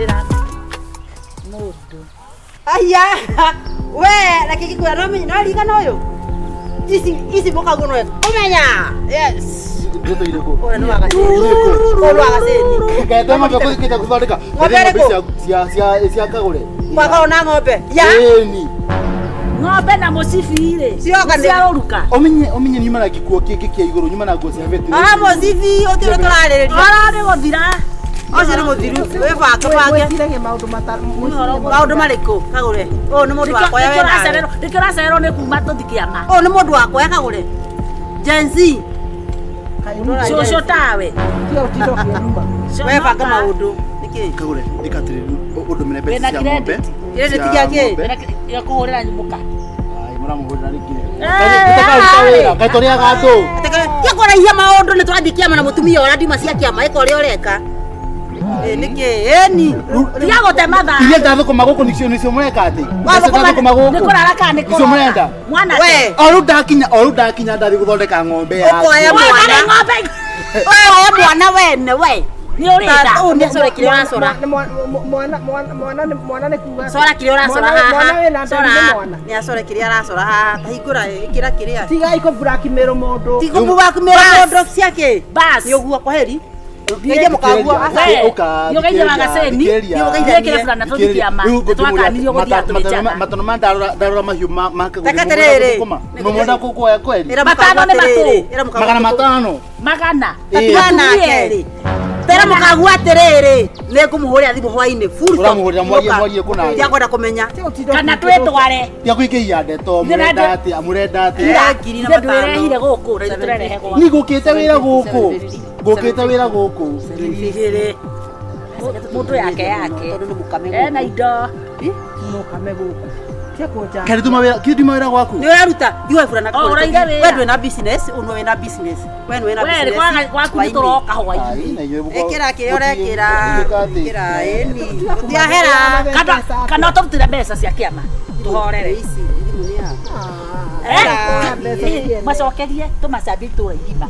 Hũrĩra mũndũ. Aya, we reke ngĩkwĩra no menye no ririkana ũyũ. Ici ici mũkaguo no kũmenya. Yes. Ndeto irĩkũ? Ũrĩa nĩ wa gacĩni. Ũyũ nĩ wa gacĩni. Ngete ng'ombe kũthikĩte gũthondeka. Ng'ombe ĩrĩkũ? Cia kagũre. Kwakorwo na ng'ombe. Ya. Ĩni. Ng'ombe na mũcibi rĩ. Cioka nĩ- Ciaũruka. Ũmenye ũmenye nyuma na gĩkuo kĩngĩ kĩa igũrũ nyuma na nguo cia beti. Ah, mũcibi ũtirĩ tũrarĩrĩria. Oro nĩ gũthira. Ũcio nĩ mũthiru. Wĩbange bange. Mwĩciragie maũndũ mata Maũndũ marĩkũ kagũre? Ũyũ nĩ mũndũ wakwa we nawe. Nĩkĩo ũracererwo nĩ kuma tũthi kĩama. Ũyũ nĩ mũndũ wakwa kagũre. Gen Z. Cũcũ tawe. We banga maũndũ. Nĩkĩ? Kagũre ĩka atĩrĩrĩ ũndũmĩre mbeca Wĩna cia ng'ombe. credit? Credit Cia gĩa kĩ? ng'ombe. Ya kũhũrĩra mũka. Ai, mũramũhũrĩra rĩngĩ. Eh, Tũtakaruta wĩra, kaĩ tũrĩaga andũ. Tia kũraihia maũndũ nĩ tũrathiĩ kĩama na mũtumia ũrĩa ndima cia kĩama ĩka ũrĩa ũreka. Ĩ nĩkĩ? Ĩni. Tiga gũte mathaa. Iria ndathũkũma gũkũ nĩcio nĩcio mũreka atĩ. Wa Mbeca thũkũma- ndathũkũma gũkũ. Nĩ kũrara kana nĩ Nĩcio kũrora? mũrenda. Mwanake. We. O rĩu ndakinya, o rĩu ndakinya ndathiĩ gũthondeka ng'ombe yakwa. Ũkoya Mwana mwana. ng'ombe. We oya mwana wene we. Nĩ ũrĩnda. Ũũ nĩ acore kĩrĩa ũracora. Mwana mwana mwana nĩ kuga Cora kĩrĩa ũracora Mwana- haha. mwana wĩna Cora. nderi nĩ mwana. Nĩ acore kĩrĩa aracora haha. Ta hingũra ĩkĩra kĩrĩa. Tigai kũ blackmail mũndũ. Ti kũmũbakimĩra mũndũ ciake. Bas. Nĩ ũguo kwaheri. Ngeithia mũkaguo. We, Ũka, nĩ ũgeithia wa gacĩni. thikĩrĩria. Nĩ ũgeithia. Nĩkĩre burana tũthi kĩama. Rĩu ngũtũmũria Twakanirio gũthiĩ atũrĩ matano ma ndarora mahiũ ma kagũre. Reke atĩrĩrĩ. Mũmwenda kuoya kweli? Ĩra Matano mũkaguo nĩ matũ. atĩrĩrĩ. Ĩra mũkaguo Magana atĩrĩrĩ. matano. Magana. Tatigana nake. Tera mũkaguo atĩrĩrĩ. Nĩ ngũmũhũrĩra thimũ hwainĩ. Full stop. Ũramũhũrĩra mwarie mwarie kũna. Ndiakwenda kũmenya. Kana twĩtware. Tia kũingĩhia ndeto mũrenda atĩa mũrenda atĩa. Eh, ngiri na Ithe matano. ndwĩrehire gũkũ na ithuĩ tũrerehe gwaku. Ni ngũkĩte wĩra gũkũ. Ngũkĩte wĩra gũkũ. Igĩrĩ. Mũndũ yake yake. Tondũ nĩ mũkame Ena gũkũ. indo. Mũkame gũkũ. Tia kũnja. Kaĩ nduma wĩra, kĩ nduma wĩra gwaku? Nĩ ũraruta thiĩ burana Oh, ũraire wĩra. we ndwĩ na business ũyũ nĩwe wĩna business we nĩwe wĩna We business gwaku nĩ tũroka hwainĩ. Ai, na inyuĩ mũkorwo- ĩkĩra kĩrĩa ũrekĩra mũtiĩka atĩ. ĩkĩra ĩni gũtiahera Kana kana ũtũrutĩre mbeca cia kĩama. Tũhorere. ici thimũ nĩ ya Eh, macokerie tũmacambie itũra igima.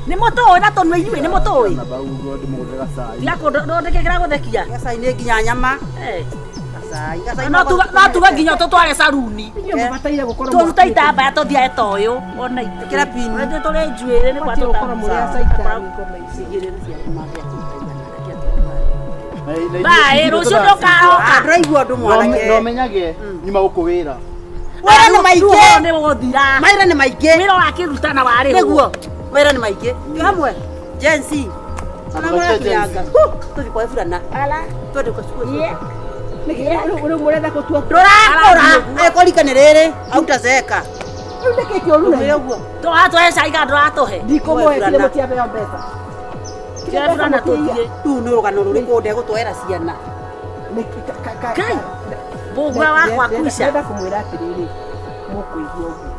Nĩ mũtũĩ na tũnua inyuĩ nĩ mũtũĩ. Na bau ũguo ndĩmũgũrĩre gacai. Tiga kũndĩkĩra gũthekia. gacai nĩ nginya nyama Eh. gacai gacai No tuge no tuge nginya tũtware caruni. Inyuĩ mũbataire gũkorwo Tũrute itambaya tũthiae ta ũyũ ona ithuĩ. Ĩkĩra pin. Ona ithuĩ tũrĩ njuĩrĩ nĩ kwa Mũbatiĩ gũkorwo mũrĩ a caitani ngoma ici. Igĩrĩ nĩ cia kũmambia Bae, rũciũ ndũkaoka. ndũraigua ũndũ mwanake No menyage nyuma gũkũ wĩra. wĩra nĩ maingĩ nĩ gũthira. mawĩra nĩ maingĩ Wĩra wakĩruta na warĩhwo. nĩguo mawĩra nĩ maingĩ twĩ hamwe Gen Z ona Tũgaite Gen Z. mũrakinyanga tũthiĩ kwa burana twende kwa cukuru Nĩkĩ rĩu mũrenda gũtua ndũrakũra angĩkorwo rika nĩ rĩrĩ autazeeka rĩu nĩkĩ kĩũru na ũmĩre ũguo Tũratũhe cai kana ndũratũhe. ndikũmũhe kile mũtiabeo mbeca. Kile Kĩrĩa mbeca burana mũtiaiya. tũthiĩ. rĩu nĩ rũgano rũrĩkũ ndegũtwara ciana Ngai. Mũgua wakwa kuica. Ndenda kũmwĩra atĩrĩrĩ mũkũigua ũguo.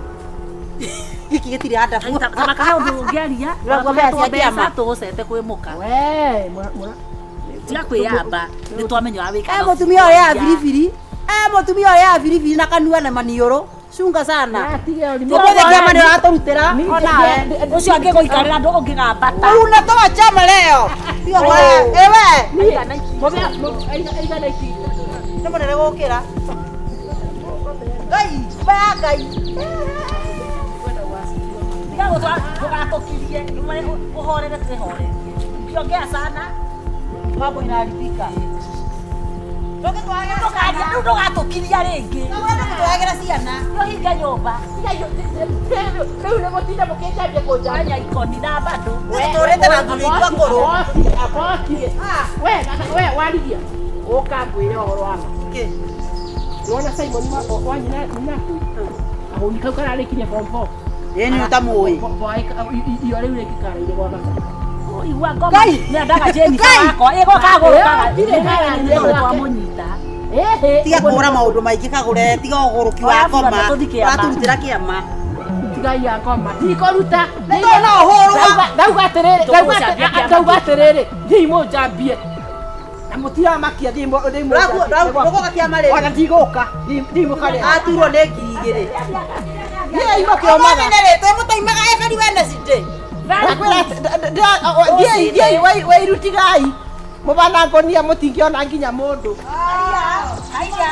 gĩkĩ gĩtirĩ andabu Kama kahe ũndũ ũngĩaria, Ndũrakuo mbeca cia kĩama. tũgũcete kwĩ mũka. We mũra Tiga kwĩyamba, nĩ twamenya ũrĩa wĩkaga. e mũtumia ũrĩa ya biribiri e mũtumia ũrĩa ya biribiri na kanua na maniũrũ cunga sana Tige ũrimũ. ũmũthĩ kĩama nĩ ũratũrutĩra onawe Ũcio angĩgũikarĩra ndũ ũngĩgambata. unatoa chama leo tiga kwa ewe Aigana iki. nĩ mũnene gũkĩra ngai maya ngai Tiga ndũgatũkirie, ũhorere twĩhorerie. Ukiongea sana, mambo inaharibika ndũkaria, rĩu ndũgatũkiria rĩngĩ. tũgagĩra ciana Nĩũhinge nyũmba. Rĩu nĩ mũtinda mũkĩnjambia kũnjambia. Anya ikoni na bado. tũrĩte na thuri itũ akũrũ Abotie. We we warigia. Ũka ngwĩre ũhoro wa ma. Kĩ? Wona Simon wa nyina nyina Kahũni kau kararĩkirie form 4. Ĩ nĩ ũtamũĩ Iyo rĩu rĩngĩ karaire gwa baba. Igua ngoma. Ngai! Nĩendaga Jennifer Ngai! wakwa. Ĩgoka agũrũkaga. Ndirĩ ndararia Nĩ gwake. twamũnyita. Ĩhĩ. tiga kũhũra maũndũ maingĩ kagũre tiga ũgũrũki wa Ũraburana ngoma tũthiĩ kĩama. ũratũrutĩra kĩama Tigai ya ngoma. Ndikũruta. Nĩ tondũ no ũhũrwo. Ndauga atĩrĩrĩ, Tũgũcambia kĩama. ndauga atĩrĩrĩ, thiĩi mũnjambie. Na mũtiramakia thiĩi mũnjambie. Ndũgũka kĩama rĩ Ona ndigũka. Thiĩi mũkarĩa. aturwo nĩ ngiri igĩrĩ Thiĩi mũkĩomaga. Ũmũthĩ nĩ rĩ twĩmũtaimaga every Wednesday Ndakwĩra atĩ- thiĩi thiĩi weirutigai. Mubana ngonia mutingiona nginya mundu. Haiya.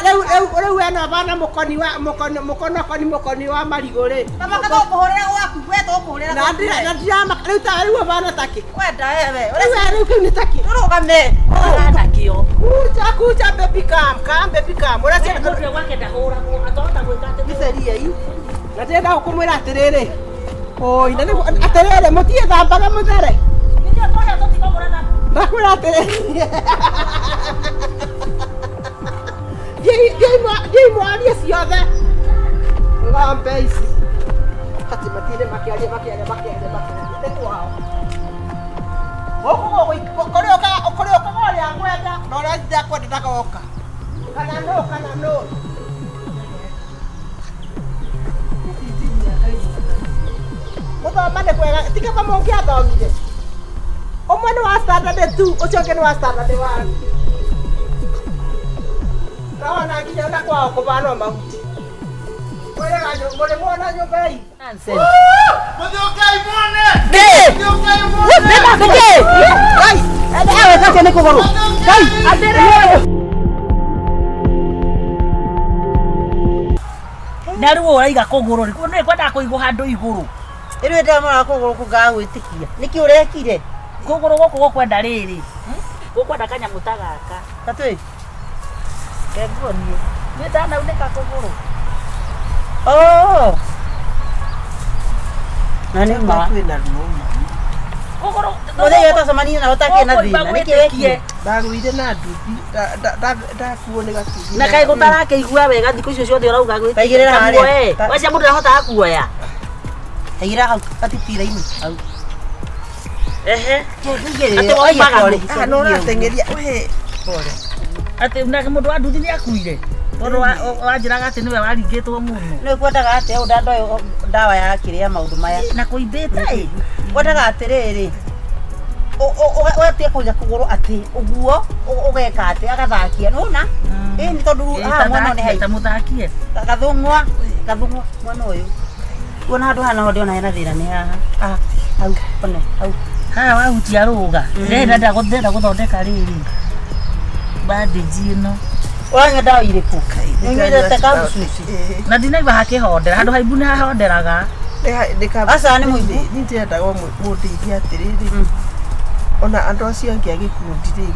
Rĩu rĩu rĩu ena bana mukoni wa mukoni mukono koni mukoni wa marigo ri. Baba katũkũhũrĩra gwaku we tũkũhũrĩra Na ndira na ndira rĩu ta rĩu bana taki. Wenda wewe. Rĩu rĩu kĩu nĩ taki. Tũrũgame. Ũrana kĩo. Kuja kuja baby come come baby come. Ũracia Mũndũ gwake ndahũragwo atahota gwĩka atĩ gĩceria i. Na ndĩrenda gũkũmwĩra atĩrĩrĩ. Oi na nĩguo atĩrĩrĩ mũtiĩthambaga mũthere. Ithuĩ twarĩa tũtikũgũra thabuni. Ndakwĩra atĩrĩrĩ. Thiĩi mwarie ciothe. Ng'ombe ici. Atĩ matinde makĩaria makĩaria makĩaria makĩaria nĩ kwao. Gũkũ kũrĩ ũkaga kũrĩ ũkaga ũrĩa ngwenda na ũrĩa itakwenda ndagoka. Kana nũ kana nũ. Gũthoma nĩ kwega ti kaba mũngĩathomire. Ũmwe nĩ wa standard 2 ũcio ũngĩ nĩ wa standard 1. Naona nginya ona kwao kũbana mahuti. Mwĩrĩga mũrĩ mwona nyũmba ii. Nonsense. Mũthĩũkai muone. Ndĩ. Mũthĩũkai muone. Nĩ. Ngai. Ewe kake nĩ kũgũrũ. Ngai. Atĩrĩrĩ. Na rĩu ũraiga kũgũrũ rĩ, nĩ kwendaga kũigwo handũ igũrũ. Rĩu ndamũra kũgũrũ kũngaga gwĩtĩkia. Nĩkĩ ũrekire? Kũgũrũ gũkũ gũkwenda rĩrĩ. Gũkwenda kanyamũ ta gaka. Tatũĩ. Kenguonie. Nĩ ndanaunĩka kũgũrũ. Oh. Na nĩ ma. Kwĩna ruo ma. Kũgũrũ Mũthenya ũtacemania na ũtakĩ na thĩna. Nĩkĩ wekire? Ndagũire na nduthi ndakuo nĩ gatuthi. Na kaĩ gũtarakĩigua wega thikũ icio ciothe ũrauga gwĩtĩkia. Taigĩrĩra harĩa. Muoe. Wacia mũndũ ndahotaga kuoya. Taigĩrĩra hau gatitira-inĩ. Hau. Ehe. Atĩ Atĩ waumaga pole. Ah, no ũrateng'eria we. Pole. Atĩ nake mũndũ wa nduthi nĩ akuire. Tondũ wanjĩraga atĩ nĩwe waringĩtwo mũno. Nĩ kwendaga atĩa ũũ ndandoĩ ndawa ya kĩrĩa maũndũ maya. Na kũimbĩte ĩ. Kwendaga atĩrĩrĩ. Ũgatige kũiga kũgũrũ atĩ ũguo ũgeka atĩ agathakia nĩwona? Ĩ nĩ tondũ haha mwena nĩ Ta haiku. mũthakie. Gathũng'wa gathũng'wa mwena ũyũ. Kuona handũ haha naho ndĩrona hena thĩna nĩ haha. Haha hau one hau. Haha wahutia rũga. Ndĩrenda gũthondeka rĩrĩ. Bandage ĩno. Ũranyua ndawa irĩkũ? Nĩũnyuĩte kabucuci? Na ndinaigua hakĩhondera. Handũ haimbu nĩ hahonderaga. Aca nĩ mũimbu. Niĩ ndĩrendaga mũndeithie atĩrĩrĩ. Ona andũ acio angĩ a gĩkundi rĩ.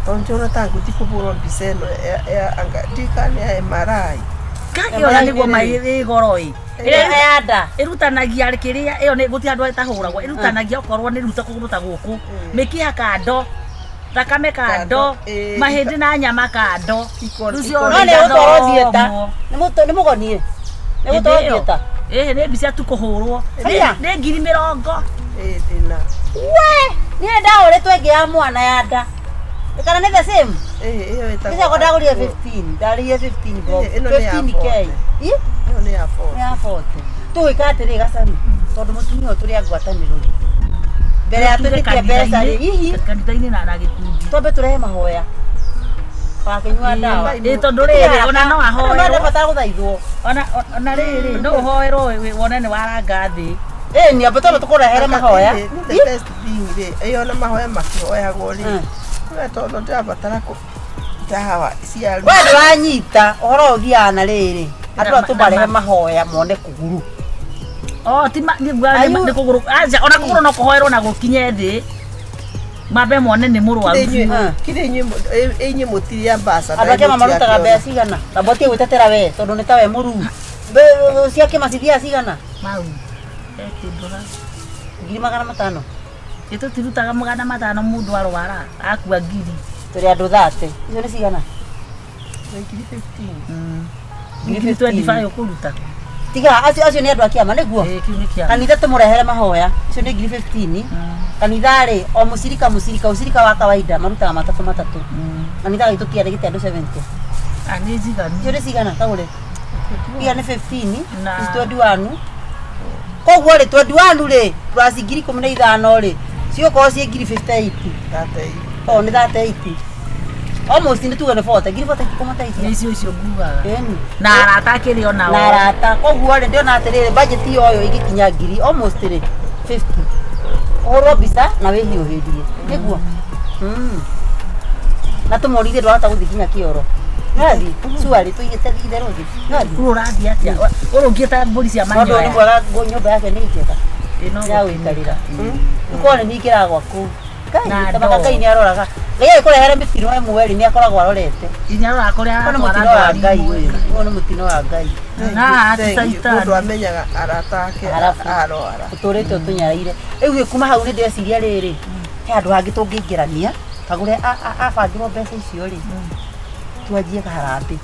Tondũ ndĩrona ta ngũthiĩ kũhũrwo mbica ĩno ya anga ndikana nĩ ya MRI. Kakĩona nĩguo mai ĩ goro ĩ. Ĩrĩa ya nda. Ĩrutanagia kĩrĩa ĩyo nĩ gũtirĩ handũ ĩtahũragwo. Ĩrutanagia okorwo nĩ ruta kũgũrũ ta gũkũ. Mĩkiha kando. Thakame kando. Kando, Mahĩndĩ na nyama kando. Iko- Rĩu iko- No ciothe nĩ gũtwarwo theatre. igathomwo. Nĩ mũgonie. Nĩ Hĩndĩ gũtwarwo ĩyo. theatre. Ĩhĩ nĩ mbica tu kũhũrwo. Haiya. Nĩ ngiri mĩrongo. Ĩ ndĩna. We, niĩ ndagũrĩtwo ĩngĩ ya mwana ya nda. Kana nĩ the same? Ĩ ĩyo ĩtagwo. Nĩcio ndagũrire 15, ndarĩhire 15 bob. Ĩ, ĩno nĩ ya 15K. Ĩ? Ĩyo nĩ ya 40. Nĩ ya 40. Tũgwĩka atĩrĩ gacami, tondũ mũtumia ũyũ tũrĩ a ngwatanĩro rĩ. Mbere ya Tuge twĩtĩkie mbeca rĩ, hihi kanitha-inĩ na gĩkundi. twambe tũrehe mahoya. Wakĩnyua ndawa. Ĩ tondũ rĩrĩ ona no ahoerwo. Ndabatara gũthaithwo. Ona rĩrĩ no ũhoerwo wone nĩ waranga thĩ. Ĩ ni ambe twambe tũkũrehere mahoya. Nĩ the best thing rĩ. Ĩyo na mahoya makĩhoyagwo rĩ. Mm. We tondũ ndĩrabatara kũ ndawa cia We ndũranyita ũhoro ũyũ ũthiaga na rĩrĩ. Andũ aya tũmarehe mahoya mone kũguru. Oh, ti Ayu- nĩ kũgũrũ. Aca ona kũgũrũ no kũhoerwo na gũkinye thĩ. Mambe mone nĩ mũrwaru. Kirĩ inyuĩ mũtirĩ ambassador. Andũ a kĩama marutaga mbeca cigana? Tamba ũtige gwĩtetera we tondũ nĩ ta we mũruu. Cia kĩama cithiaga cigana? Mau. He kĩndũ ha. 500,000. Ĩ tũtirutaga 500 mũndũ arwara akua ngiri. Tũrĩ andũ 30. Icio nĩ cigana? Ngiri 15. Ngiri 25 ũkũruta. Tiga acio nĩ andũ a kĩama nĩguo? Ĩ kĩu nĩ kĩama. Kanitha tũmũrehere mahoya. Icio nĩ ngiri 15. Kanitha rĩ o mũcirika mũcirika ũcirika wa kawaida marutaga matatũ matatũ. Kanitha gaitũ kĩarĩ gĩte andũ 70. Ah, nĩ njiganu. Icio nĩ cigana kagũre? Iria nĩ 15, Na- ici 21. Koguo rĩ 21 rĩ plus ngiri 15 rĩ cigũkorwo ciĩ ngiri 58. 38. Oh, nĩ 38. Almost nĩ tuge nĩ 40, ngiri 40 Nĩ kũmateithia. icio icio ngugaga. Ĩni. Na arata akĩrĩ onao. Na arata. Koguo rĩ ndĩrona atĩrĩrĩ budget yoyo ĩngĩkinya ngiri almost rĩ 50. Ũhũrwo mbica na wĩhiũhĩrie. Nĩguo. Na tũmorithie ndwahota gũthiĩ nginya kĩoro. Nĩwathi cuarĩ tũigĩte itherũ thĩ. Nĩwathi. Rĩu ũrathiĩ atĩa? Ũrũngiĩ ta mbũri cia Tondũ nĩ manyoya. mwega nyũmba yake nĩ njega. Ĩ, no Ya gũikarĩra. Ũkorwo nĩ ningĩra gwaku. Na Ngai tabaka ndoo. Ngai nĩ aroraga. Ngai agĩkũrehere mĩtino ĩmwe rĩ nĩ akoragwo arorete. Nginya aroraga kũrĩa Ũyũ nĩ aratwara mũtino wa ndwari Ngai imwe. ũyũ. Ũyũ nĩ mũtino wa Ngai. Na ti Thank you. caitani. Mũndũ amenyaga arata ake Halafu. arwara. Ũtũrĩte ũtũnyaraire. Rĩu gĩ kuma hau nĩ ndeciria rĩrĩ. He handũ hangĩ tũngĩingĩrania. Kagũre abangĩrwo mbeca icio rĩ. Twanjie kaharambĩ.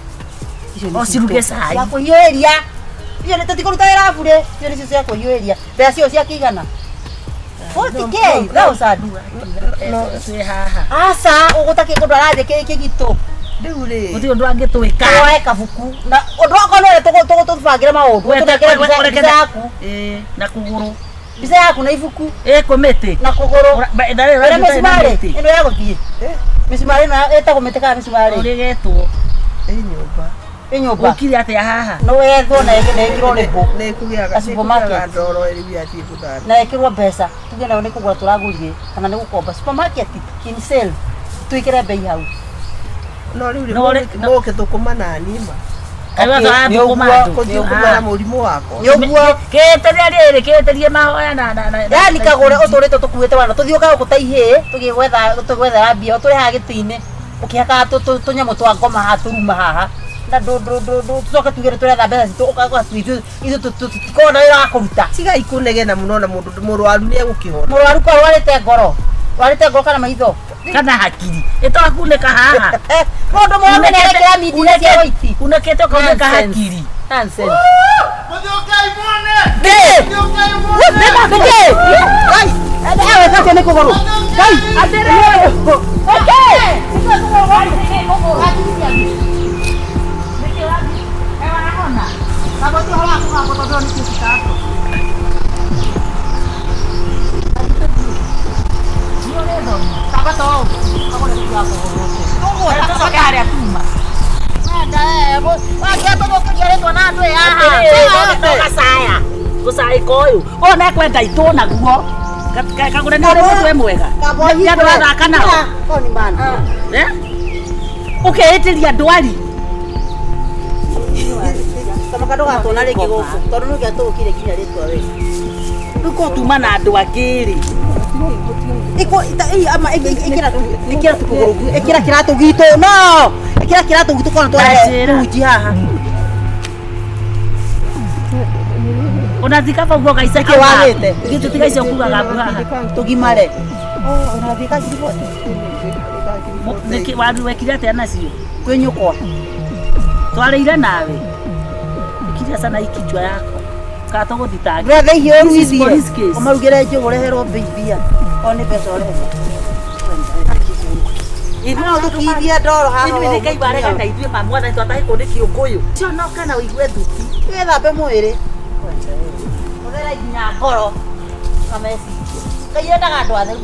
Icio nĩ O ciruge citũ. cai. Cia kũhiũhĩria. Icio nĩ tũtikũruta wĩra bure. Icio nĩcio cia kũhiũhĩria. Mbeca cio cia kĩigana. 40K thousand. Twĩ haha. Aca ũgũtakĩ kũndũ arathiĩ kĩgitũ. Rĩu rĩ Gũtirĩ ũndũ angĩtwĩka. Woe kabuku. Na ũndũ wakwa no ũrĩa tũbangĩre maũndũ. Tũnengere mbica yaku. Ĩ, na kũgũrũ. Mbica yaku na ibuku Ĩ, kwĩ mĩtĩ. na kũgũrũ. Ũrĩa Ũrĩa mĩcumarĩ ĩno ya gũthiĩ. Mĩcumarĩ ĩno ĩtagwo mĩtĩ kana mĩcumarĩ Ũrĩgetwo. ĩ nyũmba. ĩ nyũmba. Ũkire atĩa haha? No wethwo na ĩkĩrwo rĩbũ Nĩ kũgĩaga Na supermarket. ndoro rĩu yathiĩ gũthambia. na ĩkĩrwo mbeca tuge nayo nĩ kũgũra tũragũrire kana nĩ gũkomba supermarket in sale twĩkĩre bei hau. No rĩu rĩ No rĩ- mũgĩthũkũma na niĩ ma. Kaĩ Okay, watho nĩ wathũkũma ũguo, andũ? Kũthiĩ kũmara mũrimũ wakwa. Nĩ ũguo. Kĩĩtĩria rĩrĩ, kĩĩtĩrie mahoya na na na. Yani kagũre ũtũrĩte tũkuĩte wana tũthiũkaga gũkũ ta ihĩĩ tũgĩgwetha tũgwethera mbia tũrĩ haha gĩtĩ-inĩ ũkĩhakaga tũnyamũ twa ngoma haha tũruma haha na tũcoke tuge nĩ tũretha mbeca citũ ũkagwa ithuĩ tũtikoragwo na wĩra wa kũruta. Tigai kũnegena mũno na mũndũ mũrwaru nĩ egũkĩhona. Mũrwaru ko arwarĩte ngoro rwarĩte ngoro kana maitho Kana hakiri. Ĩtwakunĩka haha. Mũndũ mũrwaru nĩ arekĩra mindira cia waiti. Unĩkĩte ũkaunĩka Nonsense. hakiri. Nonsense. Mũthiũkai muone! Nĩkĩ? Mũthiũkai muone! Nĩkĩ? Ngai, ewe kake nĩ kũgũrũ. Ngai, atĩrĩrĩ. Nĩkĩ? Tũcoke harĩa tuma. Gacaya. Gũcaĩka ũyũ. Ũyũ nĩekwenda itũ naguo. Kagũre nĩ ũrĩ mũtwe mwega. Nĩ andũ athaka nao. Eh? Ũkeĩtĩria ndwari. Tamaka ndũgatona rĩngĩ gũkũ tondũ nĩ ũngĩatũgũkire nginya rĩtwa we. Rĩu korwo tuma na andũ angĩ rĩ. Ĩkĩra tũkũgũrũ ĩkĩra kĩratũ gitũ no ĩkĩra kĩratũ gitũ kona twarehe Ndacĩra. uji haha. Ũnathiĩ kaba ũguo gaica Nĩkĩ wagĩte? Githĩ tiga icio kugaga abu haha. Tũgimare. Ũrathiĩ kagiriboti. Nĩkĩ waru wekire atĩa nacio? Kwĩ nyũkwa. Twarĩire nawe. Ikiria sana hii kichwa yako. Kana tũgũthitange. Ndũretha ihiũ This is ũruithie. police case. Ũmarugĩre njũgũ ũreherwo mbia. O nĩ mbeca ũrehe. No tũkiithie ndoro haha. Ithuĩ nĩ Ngai warega na ithuĩ ma mwathani twatahĩkwo nĩ kĩũngũyũ. Conoka na ũigue thuti. Wĩthambe mwĩrĩ. Ũthera nginya ngoro na meciria. Ngai endaga andũ atheru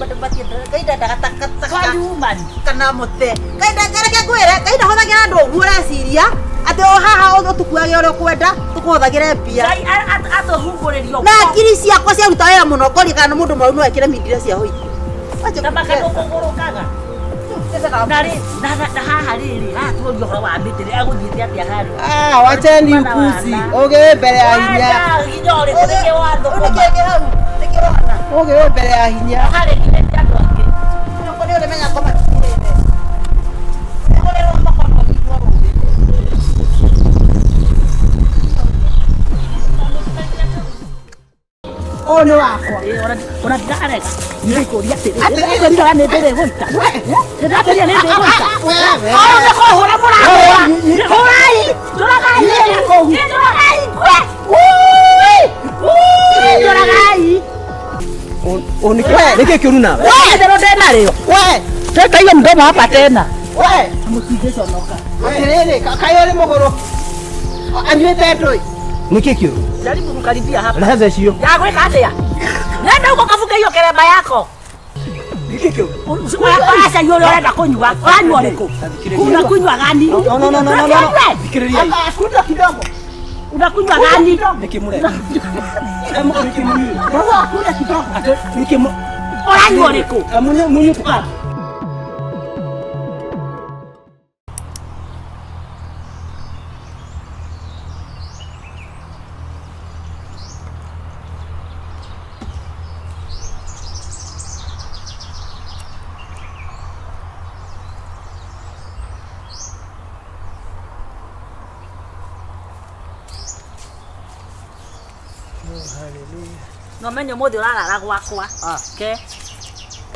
Ngai ndendaga takataka Twari woman. kana mũte. Ngai reke ngwĩre Ngai ndahũthagĩra andũ ũguo ũreciria atĩ o haha ũtũkuage ũrĩa ũkwenda tũkũhũthagĩre mbia. Ngai atũhungũrĩrio. Na ngiri ciakwa ciaruta wĩra mũno ngoria kana mũndũ mũrwaru no ekĩre mindira cia hoiti. Tamaka ndũkũgũrũkaga. Na rĩ na haha rĩrĩ haha tuorio ũhoro wa mĩtĩ rĩ agũthiĩte atĩa harĩa. Ah, wacheni ukuzi. Ũgĩ wĩ mbere ya hinya. Wanja nginya ũrĩkũ nĩkĩ wathũkũma. Nĩkĩ kĩ hau? Nĩkĩ ũrona? Ũgĩ wĩ mbere ya hinya. Harĩ nginya andũ angĩ. Nĩũkũ nĩ ũrĩmenya ngoma citirĩte. Nĩũrĩrwo makono igua rũĩ. Ũyũ nĩ wakwa. Ona ndirarega. Nĩngũria atĩrĩ. Ndĩrakwĩrire nĩ ndĩrĩgũita. Ndĩrakwĩrire nĩ ndĩrĩgũita. Ũyũ nĩ kũhũra mũrahũra. Hũrai. Njũragai. Njũragai ngwe. Ui! Ui! Njũragai. Nĩkĩ kĩũru nawe? Itherũ ndĩnarĩo. We! Teta hiyo mdomo hapa tena. We! Mũtingĩconoka. Atĩrĩrĩ, kaĩ ũrĩ mũgũrũ. Anyuĩte ndũĩ. Nĩkĩ kĩũru? Jaribu kukaribia hapa. Rehe icio. Ya gwĩka atĩa? Nenda huko kafunge hiyo kerema yako. Nĩkĩ kĩũru? Aca hiyo ũrenda kũnyua. Ũranyua ũrĩkũ? Unakunywa gani? No, no, no, no, no, no. Thikĩrĩria. Kuda kidogo. Unakunywa gani? Nĩkĩ mũreka? Nĩkĩ mũnyuĩte? Kuda kidogo. Nĩkĩ Ũranyua ũrĩkũ? mũnyuĩte? No menye ũmũthĩ ũrarara gwakwa. Ke.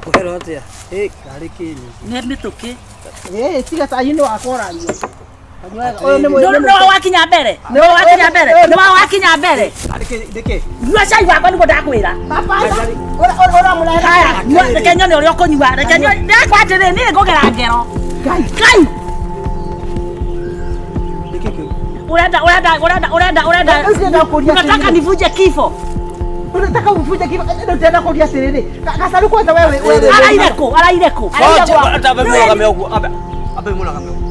Kwĩrwo atĩa? Ĩ, karĩ kĩnyingi. Nĩ mĩtũkĩ. Eh, tiga cai nĩ wakwa ũranyua. Ũyũ nĩ No no wakinya mbere. No wakinya mbere. No wakinya mbere. Karĩ kĩ, nĩkĩ? Nyua cai wakwa nĩguo ndakwĩra. Ũramũrehera. Haya, nyua reke nyone ũrĩa ũkũnyua. Reke nyone. Ndakwa atĩrĩ, niĩ ngũgera ngero. Ngai. Ngai. Nĩkĩ kĩu? Urenda urenda urenda urenda urenda. Ũcio ndakũria Unataka atĩrĩrĩ. nivunje kifo. Unataka uvunje kifo. Ndio ndakũria atĩrĩrĩ. Gacaru kwanza wewe wewe. Araire kũ? Araire kũ? Araire gwaku. Ambe mũrũgame ũguo. Ambe mũrũgame ũguo.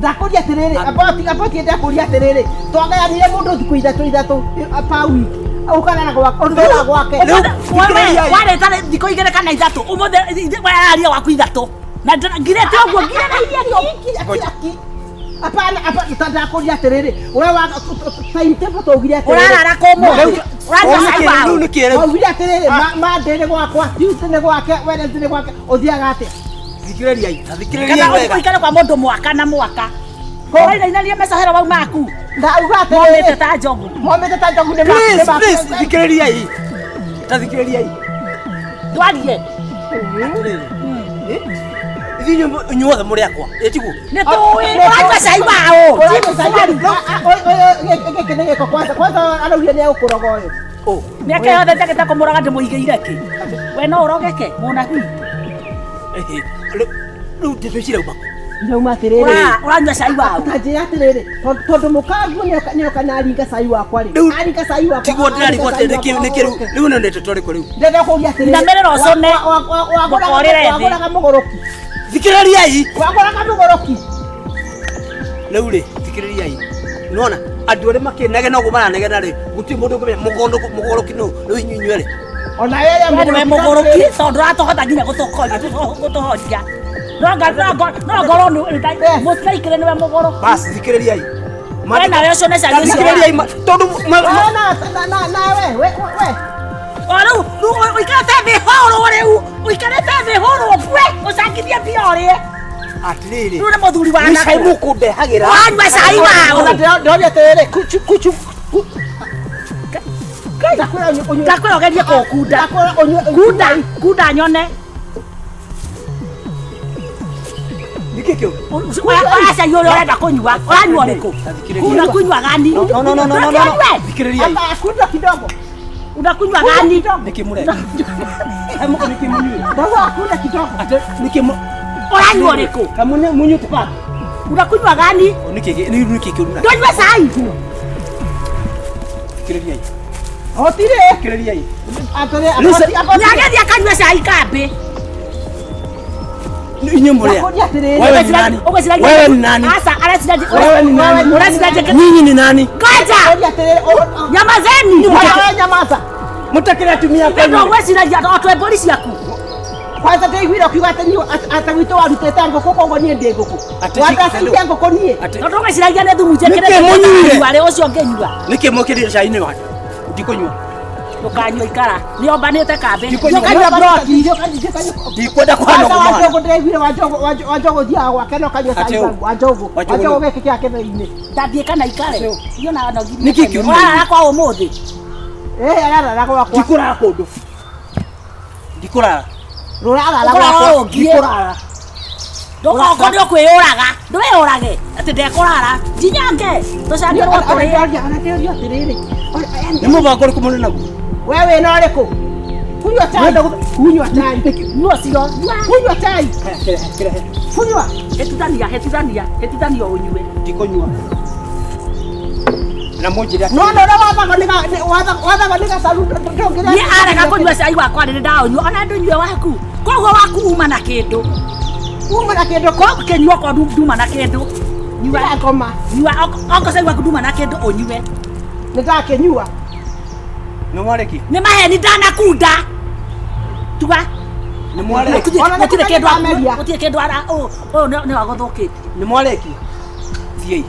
Ndakũria atĩrĩrĩ, aboti aboti ndakũria atĩrĩrĩ. Twagayanire mũndũ thikũ ithatũ ithatũ per week. Ũkarara gwake, ũrara gwake. Warĩta thikũ igĩrĩ kana ithatũ. Ũmũthĩ wararia waku ithatũ. Na ngirĩte ũguo ngirĩrĩirie. Hapana, hapana, ndakũria atĩrĩrĩ. We wa timetable twaugire atĩrĩrĩ. Ũrarara kũ ũmũthĩ? Ũranyua cai waũ? Rĩu nĩkĩ rĩu? Waugire atĩrĩrĩ, Monday nĩ gwakwa, Tuesday nĩ gwake, Wednesday nĩ gwake. Ũthiaga atĩa? Thikĩrĩriai. Ta thikĩrĩriai Kana wega. ũikare kwa mũndũ mwaka na mwaka. Ũrainainania mecahero mau maku. Ndauga Momĩte atĩrĩrĩ. ta njogu. Momĩte ta njogu nĩ Please, please, thikĩrĩriai. Ta thikĩrĩriai. Ndwarie. Atĩrĩrĩ. Ithuĩ inyuothe mũrĩ akwa. Ĩ tiguo? Nĩ tũĩ. Ũranyua cai waũ? Gĩkĩ nĩ gĩko kwanza kwanza araugire nĩ egũkũroga ũyũ. Ũ. Mĩaka yothe njagĩte kũmũroga ndĩmũigĩire kĩ? We no ũrogeke mũnabii. Rĩu ndeto ici irauma kũ? Ndauma atĩrĩrĩ. Ũranyua cai waũ? Ta njĩra atĩrĩrĩ, tondũ mũkanguo nĩoka na aringa cai wakwa rĩ. Rĩu Aringa cai wakwa. Tiguo ndĩrarigwo atĩ nĩkĩ nĩkĩ rĩu rĩu nĩ ndeto ĩrĩkũ rĩu? Ndĩrenda kũũria atĩrĩrĩ. Inamĩrĩra ũcũne. Ndũkorĩre thĩ. Wagũraga mũgũrũki. Thikĩrĩriai. Wagũraga mũgũrũki. Rĩu rĩ, thikĩrĩriai. Nĩwona andũ arĩa makĩnegena ũguo maranegena rĩ, gũtirĩ mũndũ ũngĩmenya mũgũrũki nũ, rĩu inyuĩ inyuerĩ. Ona wewe We nĩwe mũgũrũki tondũ ndũratũhota nginya gũtũhoria. No ngorwo mũtiraikĩre nĩwe mũgũrũki. Bas, thikĩrĩriai. We nawe ũcũne cai ũcio. Thikĩrĩriai tondũ Nawe we we. O rĩu rĩu ũikarĩte thĩ hũrwo rĩu ũikarĩte thĩ hũrwo bwe ũcangithie mbia ũrĩe. Atĩrĩrĩ. Rĩu nĩ mũthuri wa Nĩ cai nakũ. mũkũndehagĩra. Ũranyua cai waũ? Ndĩroria atĩrĩrĩ, kuchu kuchu. Ndakwĩra ũnyue. Ndakwĩra ũgerie kũkunda. Ndakwĩra ũnyue. Kunda kunda nyone. Nĩkĩ kĩu? Oya cai ũrĩa ũrenda kũnyua. Ũranyua ũrĩkũ? Unakunywa gani? No, no, no, no, no, no, no. Thikĩrĩriai. Kunda kidogo. Unakunywa gani? Nĩkĩ mũreka? He mũko nĩkĩ mũnyuĩte? Ndauga kunda kidogo. Atĩ nĩkĩ Ũranyua ũrĩkũ? Kamũne mũnyuĩte pa? Unakunywa gani? Nĩkĩ rĩu nĩkĩ kĩu? Ndũnyue cai. Thikĩrĩriai. Gũtirĩ. Thikĩrĩriai. Atĩrĩ, aboti aboti. Nĩagĩthiĩ akanyue cai kambĩ. Inyuĩ mũrĩ a? Ndakũria atĩrĩrĩ. Wewe ni nani? Wewe ni nani? Asa, areciria Wewe ni nani? Ũreciria Nyinyi ni nani? Ngoja! Ndakũria atĩrĩrĩ. Nyamazeni! Wewe nyamaza. Mũtakĩrĩ atumia Nĩ akwa. ũgwĩciragia o twĩ mbũri ciaku. Kwanza ndaiguire ũkiuga atĩ niĩ atĩ gwitũ warutĩte ngũkũ koguo niĩ ndĩ ngũkũ. Atĩ Wandacithia ngũkũ niĩ. Atĩ Tondũ ũgwĩciragia nĩ thumu njĩkĩrĩte Nĩkĩ mũnyuire? Arĩ ũcio ũngĩnyua. nĩkĩ mwĩkĩrire cai-inĩ wake? Ndikũnyua. Ndũkanyua ikara. Nĩ ombanĩte kambĩ. Ndikũnyua. Ũkanyua broti. Ndikwenda kũhana Kwanza ũguo mũhana. Wanjogu ndĩraiguire Wanjogu ũthiaga gwake na ũkanyua cai Atĩ ũ? Wanjogu. Wanjogu Wanjogu nũ? gĩkĩ kĩa kĩthĩi-inĩ. Ndathiĩ kana ikare. Iyo na nogiri. Nĩkĩ kĩũru? Ũrarara kwa ũmũthĩ. Eh, ararara gwakwa. Ndikũrara kũndũ. Ndikũrara. Rũrarara Ũkũrara gwakwa. ũngiĩ. Ndikũrara. Ndũkongo nĩ ũkwĩyũraga. Ndwĩyũrage. Atĩ ndekũrara. Njinyange. Tũcangĩrwo tũrĩe. Ndĩroria atĩrĩrĩ. Nĩ mũbango ũrĩkũ mũrĩ naguo? We wĩna ũrĩkũ? Kunyua chai. Kunyua chai. Nyua cio. Nyua. Kunyua chai. Kĩrehe, kĩrehe. Kunyua. Hĩtithania, hĩtithania, hĩtithania ũnyue. Ndikũnyua. Na mũnjĩre atĩrĩrĩ. No no ũrĩa wathagwo nĩ wathagwo nĩ gacaru ndũngĩrĩa. Niĩ arega kũnyua cai wakwa rĩrĩ ndaũnyua ona ndũnyue waku. Koguo waku uma na kĩndũ. Uma na kĩndũ Ko kĩnyua kwa nduma na kĩndũ. Nyua Nyua ngoma. nyua oko cai waku nduma na kĩndũ ũnyue. Nĩ ndakĩnyua. Nĩ mwarĩkia? Nĩ maheni ndanakunda. Tuga. Nĩ mwarĩkia? Ona nĩ Gũtirĩ kĩndũ kũmeria. gũtirĩ kĩndũ ara ũyũ nĩ wagũthũkĩtie. Nĩ mwarĩkia? Thiĩi.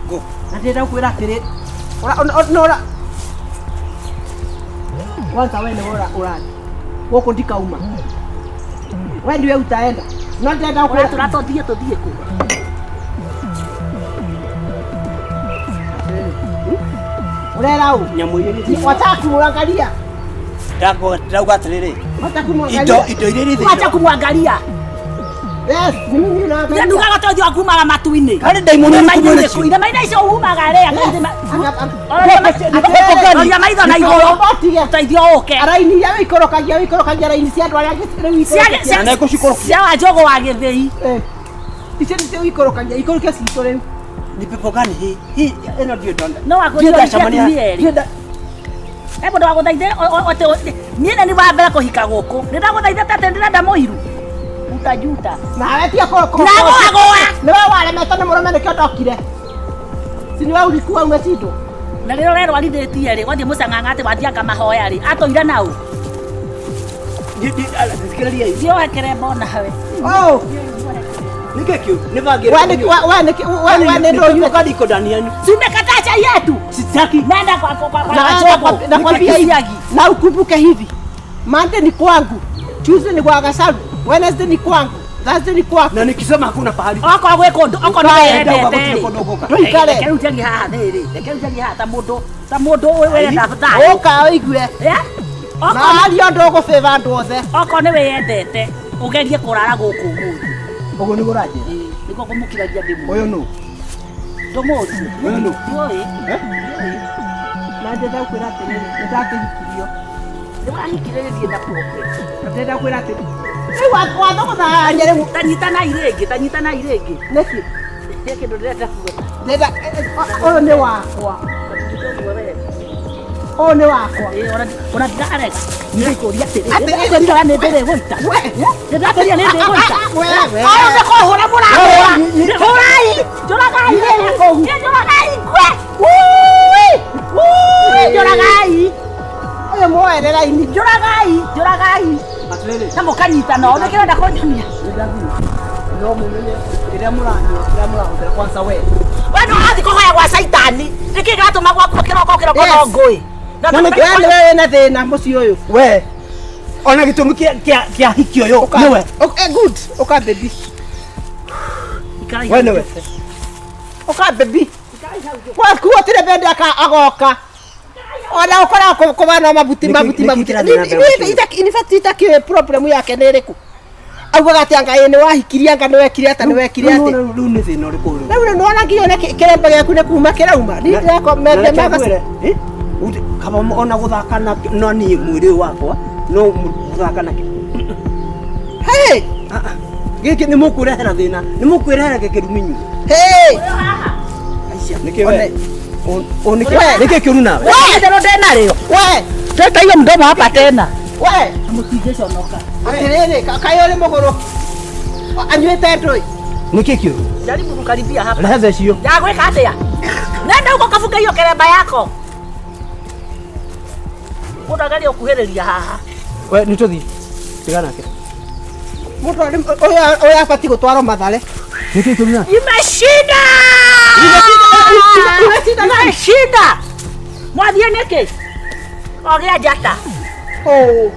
Go. Na ndĩrenda gũkwĩra atĩrĩ. Ora kwanza we nĩwe ũrathiĩ. Gũkũ ndikauma. We ndiwe utaenda. No ndĩrenda gũkwĩra Ũratũra tũthiĩ tũthiĩ kũ? Urera ũ? Nyamũ iria nĩ Wacha kumwangalia. Ndauga atĩrĩrĩ, Wacha indo kumwangalia. indo iria irĩ thĩinĩ Wacha kumwangalia. Yes, ni mimi naangalia. Ndugaga tothio akumaga matu-inĩ. Harĩ ndaimono irĩkũ mwĩna cio? Irema-inĩ icio umaga rĩ, Anga- roria maitho na igũrũ. Ũtige. Ũteithio ũke. Raini iria wĩikũrũkagia raini cia andũ arĩa angĩ rĩu ikũrũkagia. Na nĩngũcikũrũkia. Cia Wanjũgũ wa Gĩthĩi. Eh. Icio nĩcio wĩikũrũkagia, ikũrũkia citũ rĩu. Ni pepo gani hii? Hii ĩno ndiũ ndonda. No Ndiĩ wakũria ndacemania- atumia erĩ. ndiĩ nda- He mũndũ wagũthaithire niĩ nĩ wa mbere kũhika gũkũ. Nĩ ndagũthaithĩte atĩ ndĩrenda mũiru. Utajuta. Nawe tiga kũ- Ndagũagũa. Nĩwe waremetwo nĩ mũrũme nĩkĩo ndokire. Si nĩwe ulikuwa umeshindwa. Na rĩrĩa ũrerwarithĩtie rĩ, wathiĩ mũcang'ang'a atĩ wathianga mahoya rĩ, atũire nau. Thikĩrĩriai. Thiĩ ũhekere nawe. Oh, Nĩkĩ kĩu? Nĩ bangi we nĩ we nĩ we we nĩ ndũnyue. gani iko ndani yanyu? Simekataa chai yetu. Sitaki. Nenda kwa kwa kwa Na- Wanjũgũ. Nakwambia hivi, Siagi. na ukumbuke hivi, Monday ni kwangu, Tuesday ni kwa Gasaru, Wednesday ni kwangu, Thursday ni kwako. Na nikisema hakuna pahali. Okorwo gwĩ kũndũ, okorwo nĩ Ndauga wendete gũtirĩ rĩ. kũndũ ũgũka. Tũikare. Reke rĩu njarie haha thĩ-rĩ. Reke rĩu njarie haha ta mũndũ ta mũndũ wĩrenda thayũ. Ũka ũigue. Eh? Na Okorwo aria ũndũ ũgũbĩba andũ othe. okorwo nĩ wĩyendete, ũgerie kũrara gũkũ ũmũthĩ. Ũguo nĩguo ũranjĩra. Ĩĩ, nĩguo ngũmũkiragia ndĩmũĩ. Ũyũ nũ? Ndũmũĩ. Ũyũ nũ? Ndiũĩ. Eh? Ndiũĩ. Na ndĩrenda kwĩra atĩrĩrĩ, nĩ ndakĩhikirio. Nĩ wahikire gĩthiĩ na kuokwe. Na ndĩrenda kwĩra atĩrĩrĩ, rĩu wathũgũthania rĩu Tanyitanai rĩngĩ, tanyitanai rĩngĩ. nĩkĩ? He kĩndũ ndĩrenda kuga. Ndĩrenda ũyũ nĩ wakwa. Ũguo wee. Ũyũ nĩ wakwa. Ĩĩ, ona ndirarega. Nĩngũria atĩrĩrĩ, Atĩrĩrĩ. nĩndĩrakwĩrire nĩ ndĩrĩgũita. We. Nĩndĩrakwĩrire nĩ ndĩrĩgũita. We, we. Ũyũ nĩ kũhũra mũrahũra. Hũrai. Njũragai. Niĩ njũragai ngue. Ui! Ui, njũragai. Ũyũ muoere raini. Njũragai, njũragai. Atĩrĩrĩ. Na mũkanyitana o nĩkĩo ndĩrenda kũnyonia. No mũmenye rĩrĩa mũranyua, rĩrĩa mũrahũthĩra kwanza we. We nĩ ũrathiĩ kũhoya gwa caitani. Nĩkĩ kĩratũma gwaku kĩroko kĩroko Yes. no ngũĩ? Na Na nĩkĩ- We nĩwe wĩna thĩna mũciĩ ũyũ. We. Ona gĩtũmi kĩa hiki ũyũ nĩwe. Good. Ũka baby. Ikarai We hau. nĩwe. Ũka baby. Waku gũtirĩ bende agoka. Ona ũkoragwo kũbana mabuti Nĩkĩ- mabuti nĩkĩ mabuti. kĩrathiĩ na mbere mũciĩ ũyũ? In fact itakĩũĩ problem yake nĩ ĩrĩkũ. Augaga atĩ anga ĩ nĩ wahikirie anga nĩ wekire atĩ nĩ wekire atĩ. Rĩu nĩ thĩna ũrĩkũ rĩu? Rĩu nĩ wona nginya ona kĩremba gĩaku nĩ kuma kĩrauma. Niĩ ndĩreko Na reke ngwĩre, eh, kaba ona gũthaka na na niĩ mwĩrĩ ũyũ wakwa no gũthaka na Hey! gĩkĩ nĩ mũkwĩrehera thĩna nĩ mũkwĩrehera gĩkĩrumi inyuĩ. Hey! Nĩkĩ we? One- Nĩkĩ nĩkĩ kĩũru nawe? We, itherũ ndĩnarĩo. We! Teta hiyo mdomo hapa tena. We! Mũtingĩconoka. Atĩrĩrĩ, kaĩ ũrĩ mũgũrũki. Anyuĩte ndũĩ. Nĩkĩ kĩũru? Jaribu kukaribia hapa. Rehe thecio. Ndagwĩka atĩa? Nenda huko kafunge hiyo keremba yako. Mũndũ ageria gũkuhĩrĩria haha. We nĩ tũthiĩ. Tiga nake. Mũndũ arĩ ũyũ ũyũ abatiĩ gũtwarwo Mathare. Nĩkĩ kĩũru nawe? Imeshinda! Imeshinda nani? Imeshinda! Mwathiĩ nĩkĩ? Ogĩa njata. Oh.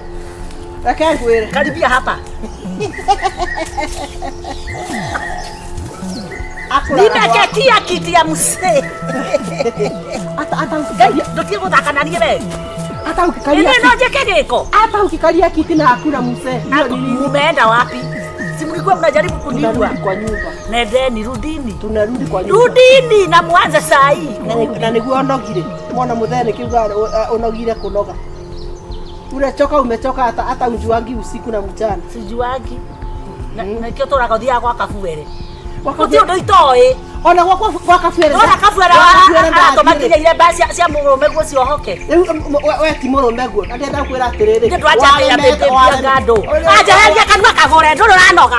Reke ngwĩre. Karibia hapa. Nimeketia kiti ya mzee. Ndutie gũthaka na niĩ we. Hata ukikalia Ĩni no njĩke gĩko. hata ukikalia kiti na hakuna mzee. Hiyo ni nini? Mumeenda wapi? Si mlikuwa mnajaribu kuniua. Tunarudi kwa nyumba. Nendeni, rudini. Tunarudi kwa nyumba. Rudini na muanze saa hii. Na nĩguo onogire. Mwana mũthee nĩkiuga onogire kũnoga. Unachoka umechoka hata hata ujuangi usiku na mchana. Sijuangi. Na nĩkĩo tũraga ũthiaga gwa kabuere. Gwa Gũtirĩ ũndũ itoĩ. Ona gwakwa gwa kabuere. Nona kabuere aratũma iremba cia mũrũme guo ciohoke. Rĩu we ti mũrũme guo. Na ndĩrenda kwĩra atĩrĩrĩ. Nĩ ndwanjatĩra mbĩmbia ngandũ. Anjeheria kanua kagũre ndũrĩ ũranoga.